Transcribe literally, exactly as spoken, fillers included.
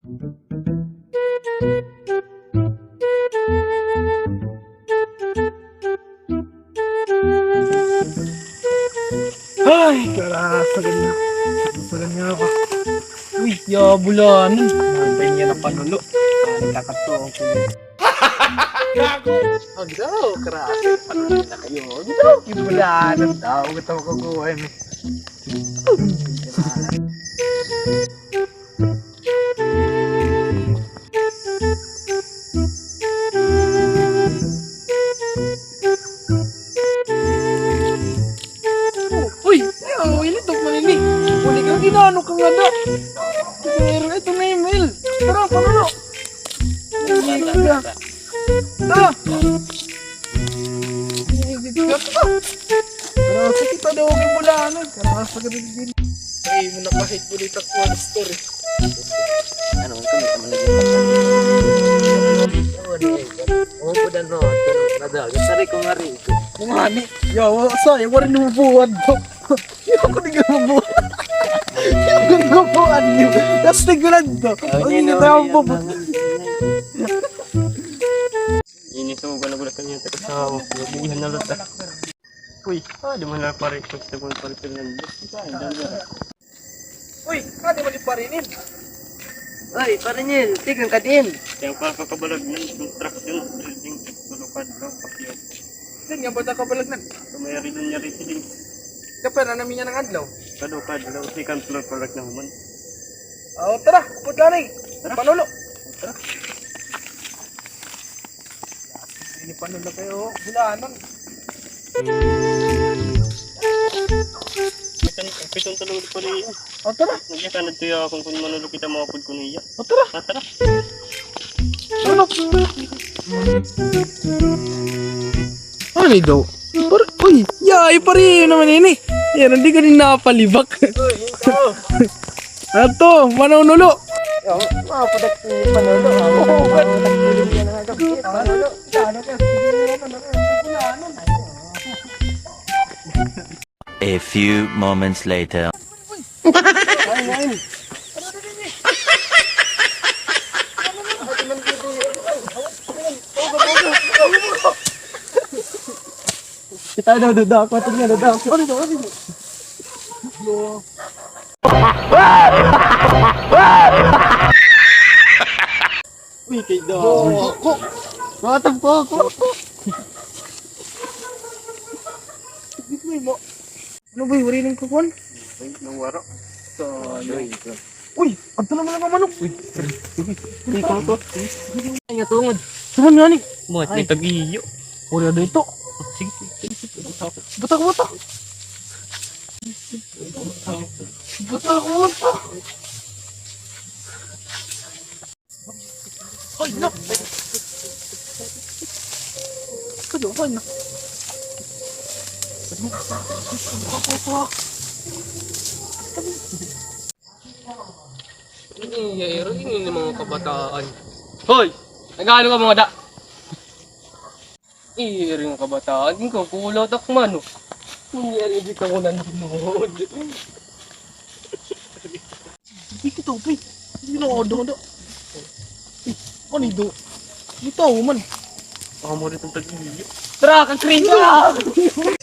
Ay, karasa gani. Karasa gani ako. Uy, ya, bulanan. Mantay niya na panulo. Ay, kakatuwa ko. Gago! Ang daw, karasa. Panulo na kayo. Ang daw, yung bulanan. Tao, ito ko kukuha, eh. Uy! Ay, ilitok man ini. Uli ka, ginano ka nga da. Pero ito na email. Tara, panulo. Tara. Karasa kita daw ang bulanan. Karasa ka din. Ay, mo na kahit ulit ako ang story. Ano, kami naman lagi. Oo, po dan no. Nadagat. Sari ko nga rin. Mangani. Yawa, sa, yawa rin mo buwan. Yawa ko din mo buwan. Yawa ko din mo buwan. Tapos tignan to. Ang init ang buwan. Inisugan na gula kanya ta kasawa. Nabihan na lata. Uy, ah, di man na pare, gusto ko pare Fernando. Uy, ah, di man di pare nin. Uy, pare Nil, tigang ka din. Kaya pa kakabalag ng construction, building, tulukad, no, pakyo. Din nga ba nakabalag na? Mayari din niya rin siling. Kapag na namin niya ng adlaw. Kadukad, no, second floor, palag na human. Oh, tara, upod ka rin. Tara. Panulo. Tara. Ini pa nila kayo, bulanon. Piton, piton tulo ko niya. O, tara. Nagyakan na tuya akong kung manulog kita mga pud ko niya. O, tara. Ah, tara. Ano? Ano ni do? Par-, uy, yay, pare naman ini. Yan, hindi ka din napalibak. Uy, ito. Ato, manunulo. Yo, mapadak si Manolo. Oo, mapadak si Manolo. Manolo, ano ka? A few moments later. Ay, ay. Kita daw, daw, daw. Ako, tingnan daw, daw. Ano daw, ano daw? Uy, kay daw. Ko, ko. Matap ko, ko. Ano ba yung wari ng kukuan? Ay, nang waro. So, uy, adto naman ang manok. Uy, sige. Sige, ikaw to. Ay, nga tungod. Saan nga ni? Mo, may tag-iyo. Uri na dito. Sige, sige, sige. Buta, buta. Buta, buta. Hoy, no! Kado, hoy, no! Ini, ya, iro, ini mga kabataan. Hoy! Nag-ano ka, mga da? Iri nga kabataan, ikaw, kulaw tak manok. Kunyari, di ka ko nanonood. Di kita, pre. Di na ako doon, do. Ano ito? Di tao man. Baka mo rin itong tag-iyo. Tara, kang cringe!